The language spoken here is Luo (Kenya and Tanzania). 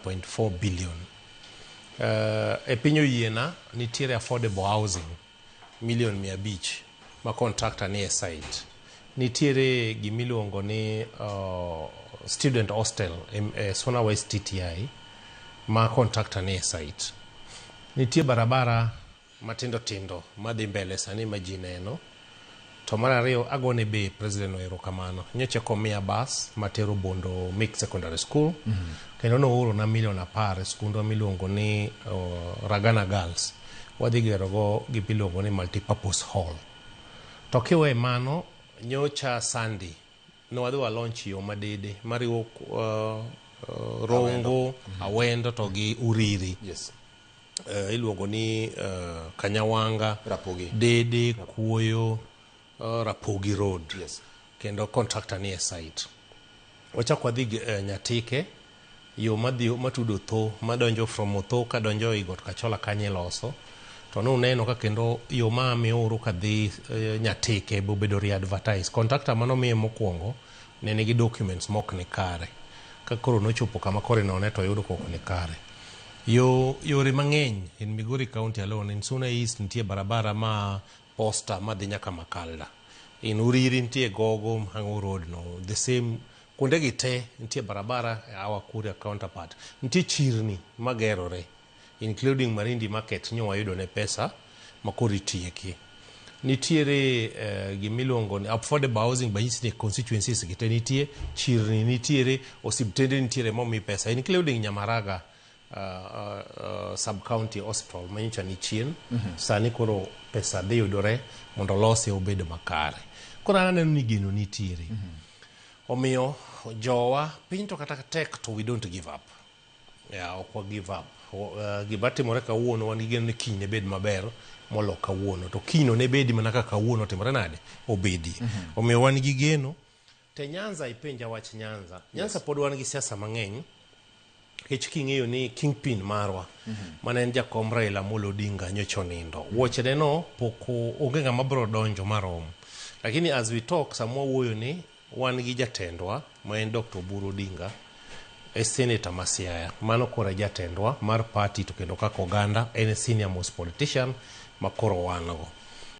1.4 billion. E piny oyiena nitiere affordable housing milion 500 ma contractor nie site. Nitiere gimiluongo ni student hostel e Suna West TTI ma contractor nie site. Nitie barabara matindo tindo madhi mbele sani ma ji neno. To mar ariyo agone be president no erokamano. Nyocha komiya bas matero Bondo Mixed Secondary School. Kendo nooro na milion 10 e skundwa miluongo ni Ragana Girls. Wadhi gero go gimiluongo ni multipurpose hall. To kiwe mano, nyocha Sunday ne wadhi wa launch yo madede mariwo Rongo, Awendo to gi Uriri. Iluongo ni Kanyawanga, Rapogi. Dede, Kuoyo, Rapogi Road. Kendo contractor nie site. Wachak wadhi Nyatike, yo madhi matudo Tho, madonjo from Otho kadonjo i Got Kachola kanyo iloso. To nuneno ka kendo yo ma Miuru kadhi Nyatike be obedo re-advertise. Contractor manomiye mokwongo ne nigi documents mok ni kare. Ka koro nochopo kama koro inone to oyudo kok ni kare. Yo yore mang'eny in Migori County alone, in Suna East nitie barabara ma Posta madhi nyaka Makalda. In Uriri nitie Gogo Mhango Road no, the same kuonde gi te nitie barabara our Kuria counterpart. Nitie chirni magerore including Marindi Market nyo wayudo ne pesa ma koro itieki. Nitiere gimiluongo ni affordable housing banyisi ni constituencies gi te nitie, chirni nitiere, osiptende nitiere momi pesa including Nyamaraga sub county hospital manyocha ni chien. Sani koro pesa dhi yudore mondo olose obed makare. Koro an aneno ni geno nitiere. Omiyo jowa piny to kata tek to we don't give up. Yeah, ok wa give up. Gima timore kawuono wan gi geno ni kiny ne bed maber molo kawuono. To kiny ne bedi mana kaka kawuono otimore nade? Obedi. Omiyo wan gi geno. Te Nyanza ipenja wach Nyanza. Nyanza pod wan gi siasa mang'eny. Nikech king'eyo ni kingpin marwa mane en jakom Raila Amolo Odinga nyocha onindo. Wuochene no pok onge ng'ama biro donjo marom. Lakini as we talk sama wawuoyo ni wan gi jatendwa ma en Dr. Oburu Odinga e senator ma Siaya. Mano koro e jatendwa mar party to kendo kaka oganda en e senior most politician ma koro wan go.